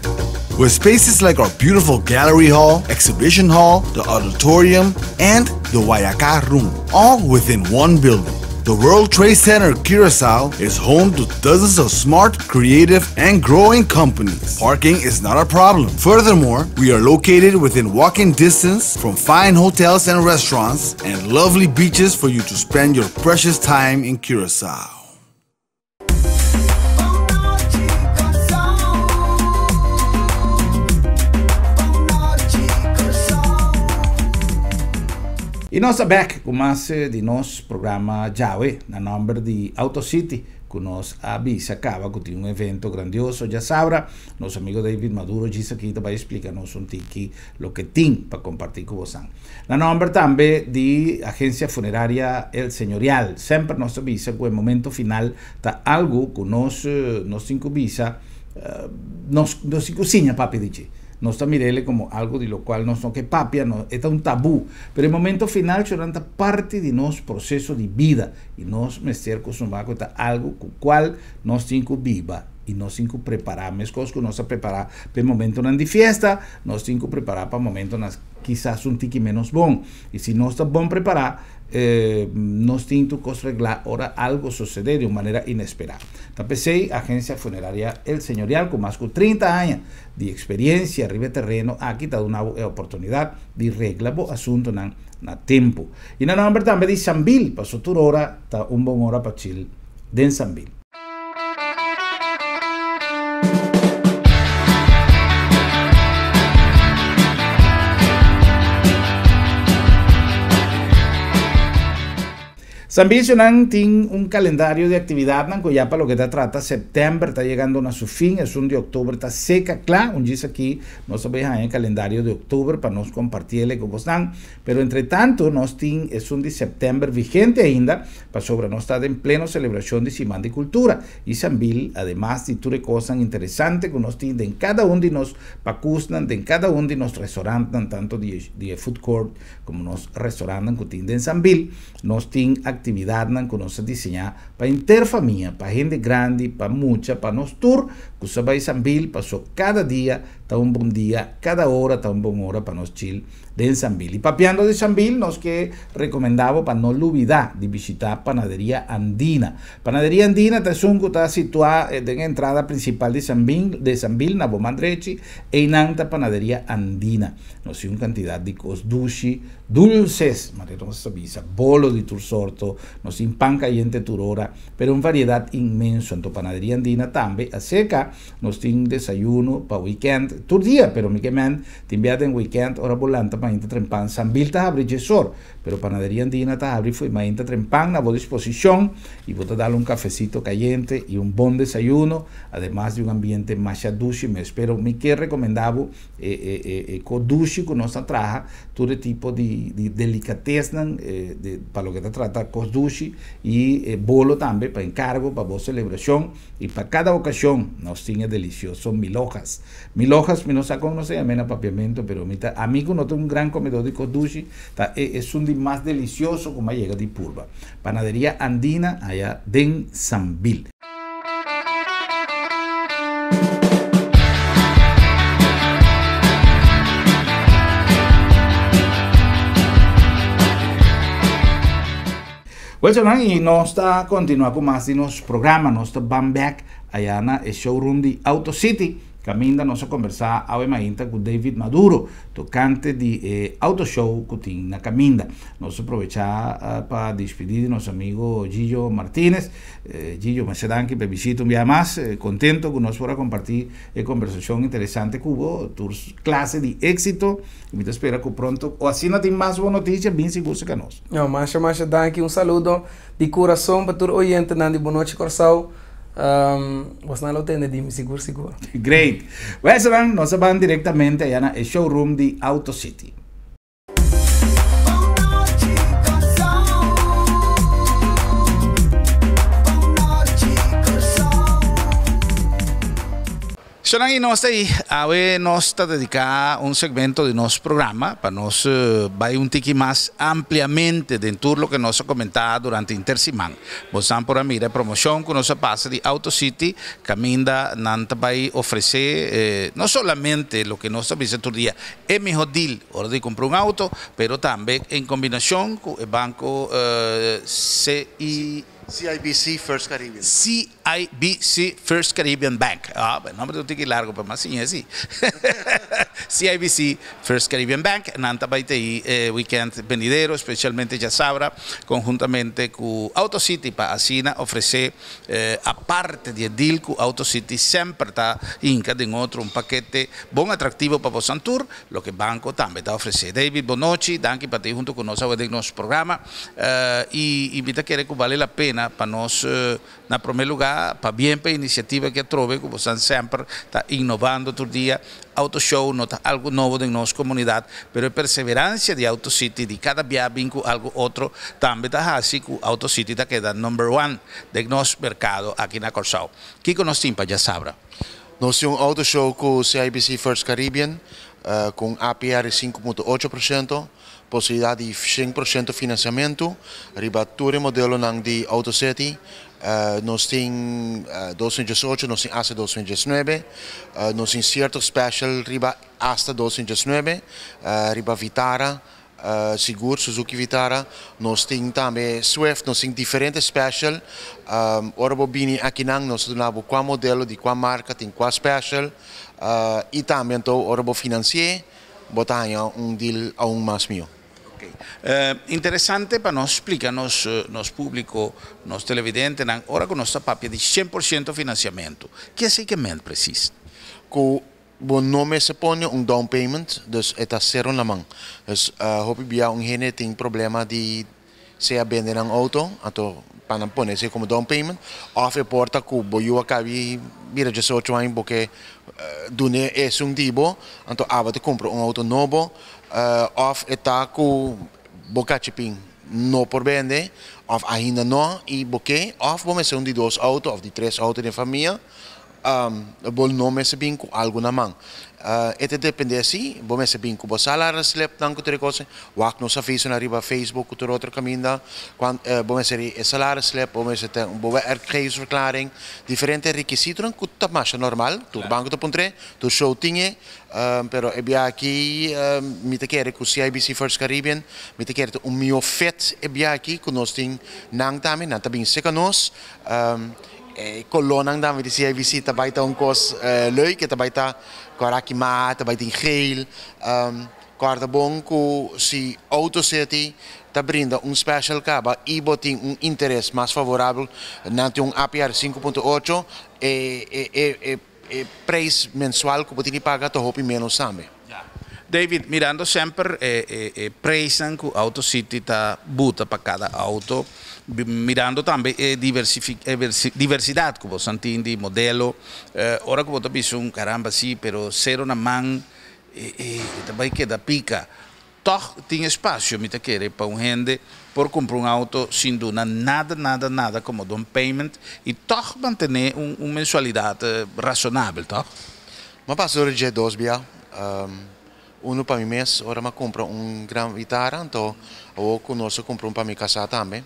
With spaces like our beautiful gallery hall, exhibition hall, the auditorium, and the Wayaka room, all within one building. The World Trade Center Curacao is home to dozens of smart, creative, and growing companies. Parking is not a problem. Furthermore, we are located within walking distance from fine hotels and restaurants and lovely beaches for you to spend your precious time in Curacao. I nos ta bek ku mas di nos programa djawe na nòmber di Auto City ku nos a bisa kaba ku tin un evento grandioso djasabra. Nos amigo David Maduro djis aki ta bai splika nos un tiki loke tin pa kompartí ku bosan. Na nòmber tambe di Agencia Funeraria El Señorial semper nos ta bisa ku e momento final ta algu ku nos nos tin ku bisa nos nos tin ku siña papia di dje. Nos ta mir'el komo algu di lokual nos no ke papia, no, e ta un tabú. Pero e momento final shornan ta parti di nos proseso di bida i nos mester kustumbrá ku e ta algu ku kual nos tin ku biba i nos tin ku prepará. Meskos ku nos ta prepará pa e momentonan di fiesta, nos tin ku prepará pa momentonan kisas un tiki ménos bon. I si nos ta bon prepará, nos tin tur kos reglá ora algu susedé di un manera inesperá. Ta p'esei Agencia Funeraria El Señorial ku mas ku 30 aña di experiencia riba e terreno aki ta duna bo e oportunidad di regla bo asuntonan na tempo. Y na nomber tambe di Sambil, paso tur ora ta un bon ora pa chill den Sambil. Sambicionan tin un calendario di actividadnan cu ya pa loke ta trata september ta yegando na su fin, esun di october ta seca cla, un djis aki nos ta bay haña e calendario di october pa nos compartiele cu bosnan, pero entre tanto nos tin esun di september vigente ainda pasobra nos ta den pleno celebracion di Siman di Cultura y Sambil, ademas di tur e cosnan interesante cu nos tin den cada un di nos pacusnan, den cada un di nos restaurantnan tanto di e food court Komo nos restorantnan ku tin den Sambil, nos tin aktividatnan ku nos a diseñá pa henter famia, pa hende grandi, pa mucha, pa nos tur ku sa bai Sambil, paso kada dia ta un bon dia, kada ora ta un bon ora pa nos chil den Sambil. I papiando di Sambil, nos ke rekomendá bo pa no lubidá di bishitá Panaderia Andina. Panaderia Andina ta esun ku ta situá den e entrada prinsipal di Sambil, na bo man drechi, einan ta Panaderia Andina. Nos tin un kantidat di kos dushi, dulses, manera nos ta bisa, bolo di tur sorto, nos tin pan kayente tur ora, pero un variedat inmenso. Anto Panaderia Andina tambe aserka, nos tin desayuno pa wikènt tur dia, pero mi ke men tin bia den wikènt ora bo lanta mainta trempan. Sambil ta habri djesor, pero Panaderia Andina ta habri fo'i mainta trempan na bo disposishon i bo ta dal un kafesito kayente i un bon desayuno, ademas di un ambiente masha dushi mes. Pero mi ke rekomendá bo E e e e ko dushi ku nos ta traha tur e tipo di di delikatesnan di pa loke ta trata kos dushi i e bolo tambe pa enkargo pa bo selebrashon i pa kada okashon nos tin e delisioso milojas. Milojas mi no sa kon nos ta yam'e na papiamentu pero mi ta ami ku no ta un gran komedó di kos dushi ta e esun di mas delisioso ku mi a yega di purba. Panaderia Andina aya den Sambil. Well, Jonan, y nos ta continua cu mas di nos programa. Nos ta ban back allá na e showroom di Auto City. Caminda nos a conversa awe mainta cu David Maduro tocante di e auto show cu tin na caminda. Nos a probecha pa despidi di nos amigo Gillo Martinez. Gillo, masha danki pa e bishita un biaha mas. Contento cu nos por a comparti e conversacion interesante cu bo, tur clase di exito. Y mi ta spera cu pronto o asina tin mas bon noticia, bin sigur cerca nos. No, masha masha danki. Un saludo di curason pa tur oyentenan di Bon Nochi Corsou. Bosnan lo tende di mi sigur sigur. Great. Wèssenan, nos a ban direktamente aya na e showroom di Auto City. Shonnan i nos ta ei. Awe nos ta dediká un segmento di nos programa pa nos bai un tiki mas ampliamente den tur loke nos a komentá durante inter siman. Bosnan por a mira e promoshon ku nos a pasa di Auto City kaminda nan ta bai ofresé no solamente loke nos ta bisa tur dia e mihó deal ora di kumpra un auto, pero tambe en kombinashon ku e banko CI. CIBC First Caribbean. CIBC First Caribbean Bank. Ah, e nomber ta un tiki largo, pero mas siña si. CIBC First Caribbean Bank, nan ta bai tei e weekend benidero, specialmente djasabra, conhuntamente cu Auto City pa asina ofrece, aparte di e deal cu Auto City semper ta hinca den otro, un pakete bon atractivo pa bosan tur, loke banco tambe ta ofrece. David, bon nochi, danki pa ta hunto cu nos awe den nos programa. I i mi ta kere ku bale la pena pa nos, na promé lugá, pabien pa e inisiativa ki atrobe ku bosan semper ta innovando tur dia. Auto Show no ta algu nobo den nos komunidat, pero e perseveransia di Auto City di kada bia bin ku algu otro tambe ta hasi ku Auto City ta keda number one den nos merkado aki na Kòrsou. Kiko nos tin pa djasabra? Nos tin un Auto Show ku CIBC First Caribbean ku un APR di 5.8%. Posibilidat di 100% finansiamentu riba tur e modelonan di Auto City. Nos tin 2018, nos tin hasta 2019. Nos tin sierto special riba hasta 2019, riba Vitara, sigur Suzuki Vitara. Nos tin tambe Swift, nos tin diferente special. Ora bo bini akinan nos ta duna bo kua modelo di kua marka tin kua special. I tambe anto ora bo finansi'é, Bo ta haña un deal aun mas mihó. Ok. Interesante pa nos splika nos nos públiko, nos televidentenan, ora ku nos ta papia di 100% finansiamentu, ke esei ke ment presis? Ku bo no mester pone un down payment, dus e ta sero na man. Dus hopi bia un hende tin problema di sea bende nan auto, anto pa nan pone esei komo down payment, òf e por ta ku bo yu a kabi bira 18 aña bo ke dun'é esun di bo, anto abo ta kumpra un auto nobo, òf e ta ku bo kachipin no por bende, òf ainda no i bo ke, òf bo mester un di dos auto òf di tres auto den famia. Bo no mester bin ku algu na man. E ta depende si bo mester bin ku bo salarisslipnan ku tur e kos. Wak nos avisonan riba Facebook ku tur otro kaminda. Bo mester e salarisslip, bo mester ten un bo werkgeversverklaring. Diferente rekisitonan ku ta masha normal. Tur banko ta puntr'é, tur show tin e. Pero e bia aki mi ta kere ku CIBC First Caribbean mi ta kere ta un mihó fit e bia aki ku nos tin nan tambe. Nan ta bin serka nos. E kolónan tambe di CIBC ta bai ta un kos leuk, e ta bai ta kòrá kimá, ta bai tin geel. Kòrda bon ku si Auto City ta brinda un special kaba i bo tin un interes mas favorabel, nan tin un APR 5.8, e e e prijs mensual ku bo tin di paga ta hopi ménos tambe. David, mirando semper e e prijsnan ku Auto City ta buta pa kada auto, mirando tambe e diversidat ku bosan tin di modelo, ora ku bo ta bisa un caramba si, pero sero na man e ta bai keda pika. Tòg tin espasio, mi ta kere, pa un hende por kumpra un auto sin duna nada, nada, nada komo down payment i tòg mantené un mensualidat rasonabel, tòg? M'a pasa dor dje dos bia. Unu pa mi mes, ora m'a kumpra un Grand Vitara, anto awor ku nos a kumpra un pa mi kasá tambe.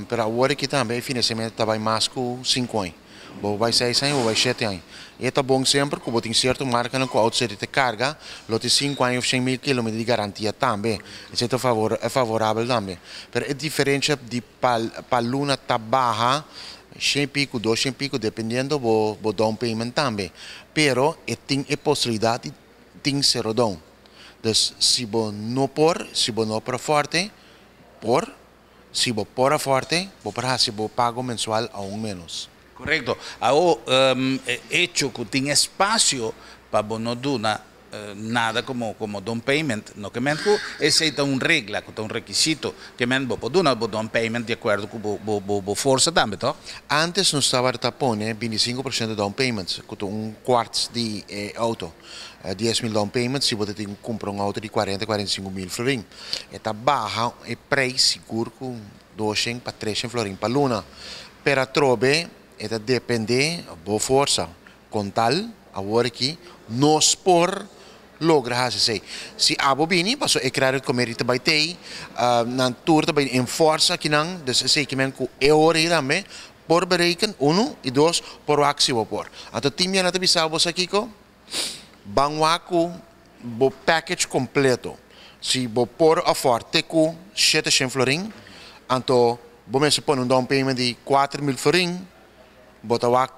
Pero awor aki tambe e finansiamentu ta bai mas ku sinku aña. Bo bai seis aña, bo bai shete aña. E ta bon semper ku bo tin sierto markanan ku auto seri ta karga, lo tin 5 aña òf 100.000 kilometer di garantia tambe. Esei ta favorabel tambe. Pero e diferensha di pa pa luna ta baha 100 i piku, 200 i piku, dependiendo bo bo down payment tambe. Pero e tin e posibilidat di tin sero down. Dus si bo no por, si bo no por afòrte, por. Si bo por afòrte, bo por hasi bo pago mensual aun ménos. Korekto. Awor, e echo ku tin espasio pa bo no duna nada komo komo down payment, no ke men ku esei ta un regla, ku ta un rekisito, ke men bo por duna bo down payment di akuerdo ku bo bo bo bo forsa tambe, tòg? Antes nos tabata pone 25% down payment, ku ta un kwart di e outo. 10.000 down payment si bo ta tin kumpra un outo di 40, 45 mil florin. E ta baha e prijs sigur ku 200 pa 300 florin pa luna. Pero atrobe e ta depende bo forsa. Kontal. Awor aki nos por logra hasi esei. Si abo bini, paso e credit committee ta bai tei, nan tur ta bai enforce akinan, dus esei ke men ku e ora ei tambe por bereken, unu, i dos, por wak si bo por. Anto tin bia nan ta bisa bo sa kiko? Ban wak ku bo package kompleto. Si bo por afford te ku 700 florin, anto bo mester pone un down payment di 4000 florin, bo ta wak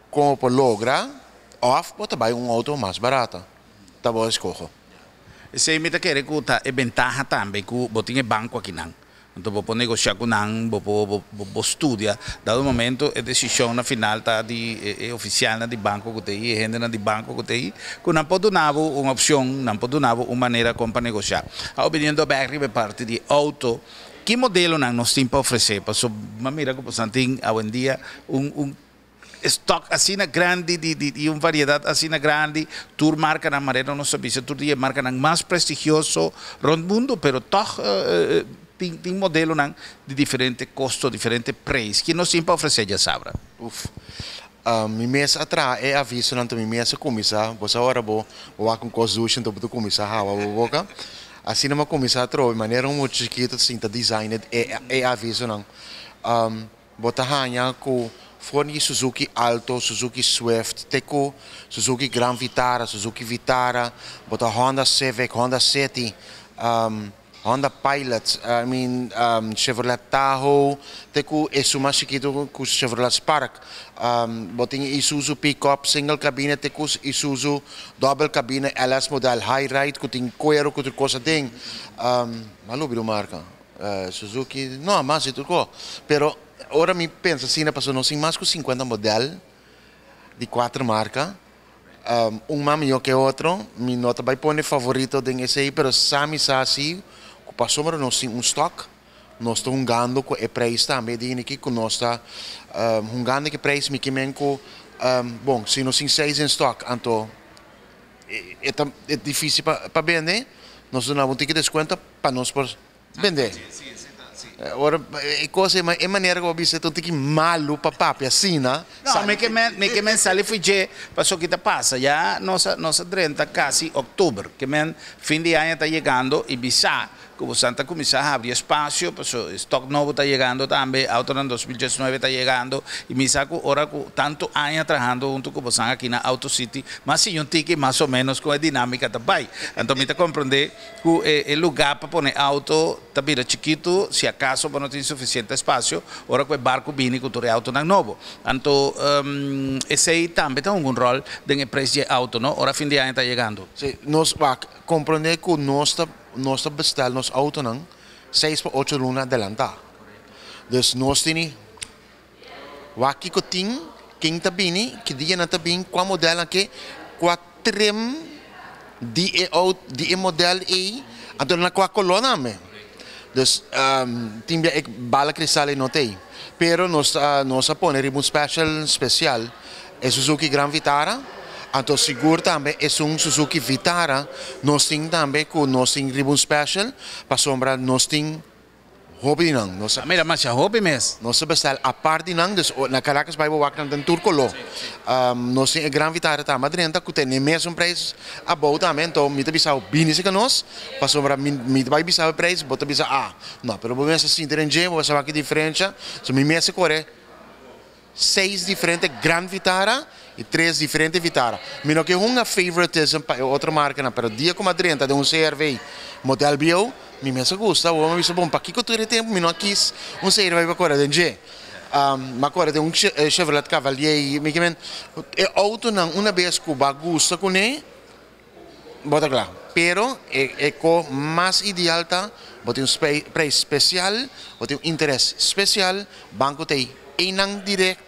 kon bo por logra, òf bo ta bai un outo mas barata. Ta bo eskoho. Esei mi ta kere ku ta e bentaha tambe ku bo tin e banko akinan. Anto bo por negoshá ku nan, bo por bo bo studia. Dado momento e desishon na final ta di e ofisialnan di banko ku ta ei, e hendenan di banko ku ta ei, ku nan por duna bo un opshon, nan por duna bo un manera kon pa negoshá. Awor biniendo bèk riba e parti di outo, ki modelonan nos tin pa ofresé? Pasobra mi a mira ku boso nan tin awendia un un Stock asina grandi di di di un variedad asina grandi, tur marcanan manera nos a bisa tur di e marcanan mas prestigioso rond mundo, pero tog tin tin modelonan di diferente costo, diferente prijs. Ki nos tin pa ofrece djasabra? Uf. Mi mes a traha e avisonan, anto mi mes a cuminsa, bo sa ora bo bo wak un cos dushi anto bo ta cuminsa hawa bo boca. Asina mi a cuminsa atrobe manera un mucha chikito ta sinta design e e avisonan. Bo ta haña ku for di Suzuki Alto, Suzuki Swift te ku Suzuki Grand Vitara, Suzuki Vitara, bo ta Honda Civic, Honda City, Honda Pilot, I mean Chevrolet Tahoe te ku esun mas chikitu ku Chevrolet Spark. Bo tin Isuzu Pickup single cabine te ku Isuzu double cabine LS model High Ride ku tin kuero ku tur kos aden. Mi a lubida un marka. Suzuki, no, mas di tur ko. Pero ora mi pensa asina pasobra nos tin mas ku 50 model di kuater marka. Un mas mihó ke otro. Mi no ta bai pone favorito den esei, pero sa mi sa si ku pasobra nos tin un stock, nos ta hungando ku e preis tambe di hende ku nos ta hungando ku e preis mi ke men ku, bon, si nos tin seis den stock anto e ta difícil pa bende, nos ta duna bo un tiki deskuento pa nos por bende. Ora e kos e manera ku bo bisa ta un tiki malu pa papia asina. No, mi ke men, mi ke men sali for dje, pasobra ki ta pasa, ya nos a nos a drenta kasi òktober, ke men fin di aña ta yegando i bisa ku bosan ta kuminsá habri espasio, pasobra e stòk nobo ta yegando tambe, outonan 2019 ta yegando, i mi sa ku ora ku tantu aña trahando huntu ku bosan aki na Auto City, m'a siña un tiki mas o ménos kon e dinámika ta bai. Anto mi ta komprondé Ku e lugá pa pone auto ta bira chikitu, si akaso bo no tin sufisiente espasio ora ku e barku bini ku tur e autonan nobo. Anto esei tambe ta hunga un ròl den e preis di e auto, no? Ora fin di aña ta yegando. Sí, nos wak komprondé ku nos ta nos ta bestèl nos autonan seis pa ocho luna adelantá. Dus nos tini wak kiko tin, ken ta bini, ki dia nan ta bin, kua modèl nan ke, kua trim di e out di e modèl ei, anto na kua koló tambe. Dus tin bia e bala kristal ei no ta ei. Pero nos ta nos a pone riba un special spesial e Suzuki Grand Vitara, anto sigur tambe esun Suzuki Vitara nos tin tambe ku nos tin riba un special pasobra nos tin Hopi di nan, nos a. Mira, masha hopi mes. Nos a bestel apart di nan, dus na Caracas bai bo wak nan den tur koló. Nos tin e Gran Vitara tambe a drenta ku tene mesun preis abou tambe, anto mi ta bisa bo bini serka nos, pasobra mi mi ta bai bisa bo e preis, bo ta bisa ah, no, pero bo mester sinti den dje, bo mester wak e diferensha, so mi mester kore seis diferente Gran Vitara y tres diferente Vitara. Mi no ke hunga favoritism pa e otro marcanan, pero dia cu mi a drenta den un CRV model bieu, mi mes a gusta. Awor mi a bisa, bon, pakico tur e tempo mi no a kis un CRV pa core den dje? Mi a core den un Chevrolet Cavalier y mi ke men, e autonan una bes cu bo a gusta cune, Bo ta kla. Pero e e ko mas ideal ta bo tin un prijs spesial, bo tin un interes spesial, banko ta ei einan direkt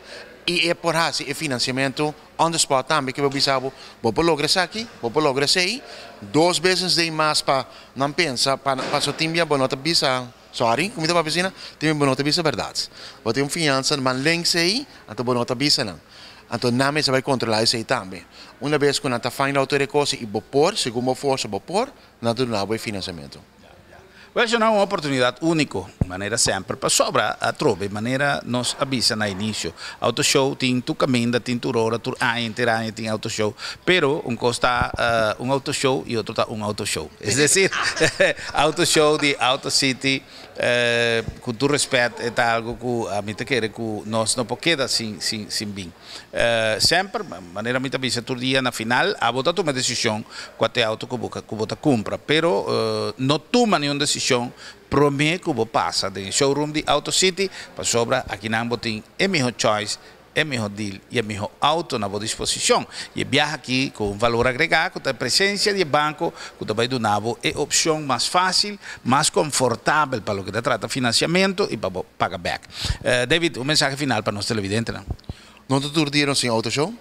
i e por hasi e finansiamentu on the spot tambe ke bo bisa bo, bo por logra esaki, bo por logra esei, dos business day mas pa nan pensa pa paso tin bia bo no ta bisa, sorry ku mi ta papia asina, tin bia bo no ta bisa bèrdat. Bo tin un fiansa man links ei, anto bo no ta bisa nan. Anto nan mester bai kontrolá esei tambe. Una bes ku nan ta find out tur e kos i bo por, segun bo forsa bo por, nan ta duna bo e finansiamentu. Well, un oportunidat úniko, manera semper, pasobra atrobe, manera nos a bisa na inisio. Auto show tin tur kaminda, tin tur ora, tur aña, henter aña tin auto show, pero un kos ta un auto show i otro ta un auto show. Es desir, auto show di Auto City, ku tur rèspèt, ta algu ku ami ta kere ku nos no por keda sin sin sin bin. Semper, manera mi ta bisa tur dia na final, abo ta tuma desishon kua ta e outo ku bo ku bo ta kumpra. Pero no tuma niun desishon promé ku bo pasa den e showroom di Auto City, pasobra akinan bo tin e mihó choice, e mihó deal i e mihó outo na bo disposishon. I e biaha aki ku un valor agregá ku ta e presensia di e banko ku ta bai duna bo e opshon mas fásil, mas konfortabel pa loke ta trata finansiamentu i pa bo paga bèk. David, un mensahe final pa nos televidentenan. No ta tur dia nos tin autoshow.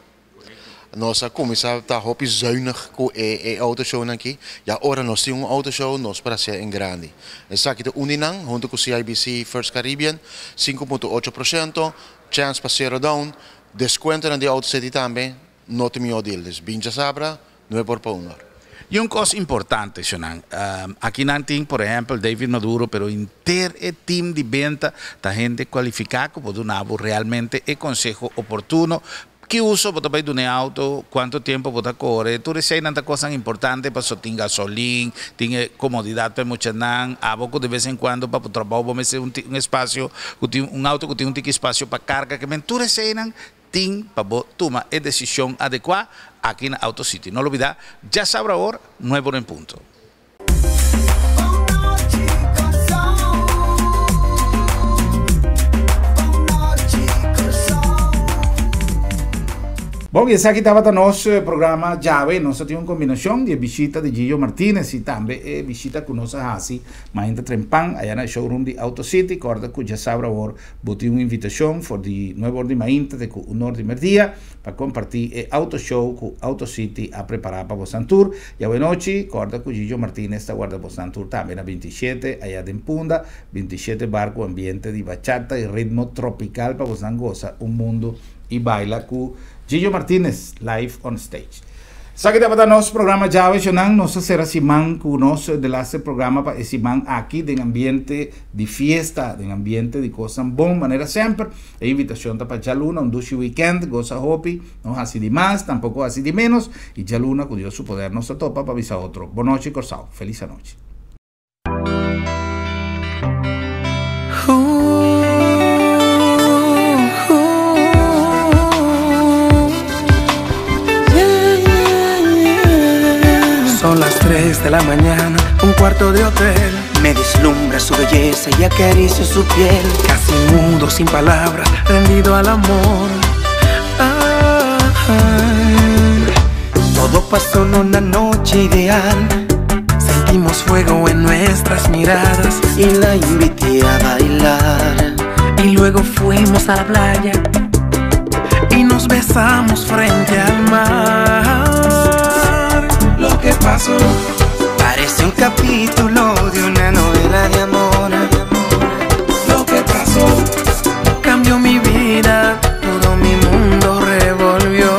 Nos a kuminsá ta hopi zuinig ku e autoshownan aki. Ya ora nos tin un autoshow nos por hasié en grandi. Esaki ta un di nan huntu ku CIBC First Caribbean, 5.8%, chèns pa sero down, deskuentonan di Auto City tambe, no tin mihó deal. Dus bin djasabra, 9 or pa 1 or. I un kos importante, shonnan, aki nan tin, por ehèmpel, David Maduro, pero henter e team di benta ta hende kualifiká ku por duna bo realmente e konseho oportuno. Ki uso bo ta bai duna e outo, kuantu tempu bo ta kore, tur eseinan ta kosnan importante pasobra tin gasolin, tin e komodidat pa e muchanan, abo ku de bes en kuando pa bo trabou bo mester un espasio ku tin un outo ku tin un tiki espasio pa karga, ke men tur eseinan Tin pa bo tuma e desishon adekuá aki na Auto City. No lubidá, djasabra awor, nuebe ora en punto. Bon, i esaki tabata nos programa djawe. Nos a tin un kombinashon di e bishita di Gillo Martinez i tambe e bishita ku nos a hasi mainta trempan aya na e showroom di Auto City. Kòrda ku djasabra awor Bo tin un invitashon for di nuebe or di mainta te ku un or di merdia pa kompartí e Auto Show ku Auto City a prepará pa bosnan tur. Djawe nochi, kòrda ku Gigio Martinez ta warda bosnan tur tambe na 27 ayá den Punda, 27 bar ku ambiente di bachata i ritmo tropikal pa bosnan gosa un mundu i baila ku Gigio Martinez live on stage. Esaki tabata nos programa djawe shonnan. Nos ta sera siman ku nos delaste programa pa e siman aki den ambiente di fiesta, den ambiente di kosnan bon. Manera semper, e invitashon ta pa djaluna, un dushi weekend, gosa hopi, no hasi di mas, tampoko hasi di menos, i djaluna ku Dios su poder nos ta topa pa bisa otro. Bonochi Kòrsou, felis anochi. Son las 3 de la mañana, un cuarto de hotel. Me deslumbra su belleza y acaricio su piel. Casi mudo, sin palabras, rendido al amor. Ay. Todo pasó en una noche ideal. Sentimos fuego en nuestras miradas. Y la invité a bailar. Y luego fuimos a la playa y nos besamos frente al mar. Lo que pasó parece un capítulo de una novela de amor. Lo que pasó cambió mi vida, todo mi mundo revolvió.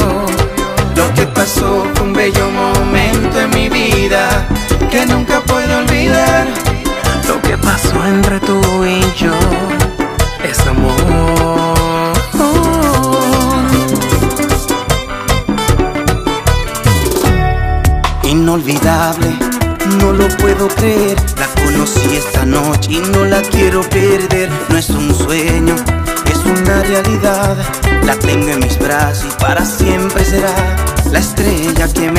Lo que pasó fue un bello momento en mi vida que nunca puedo olvidar. Lo que pasó entre tú y yo es amor. Inolvidable, no lo puedo creer. La conocí esta noche y no la quiero perder. No es un sueño, es una realidad. La tengo en mis brazos y para siempre será la estrella que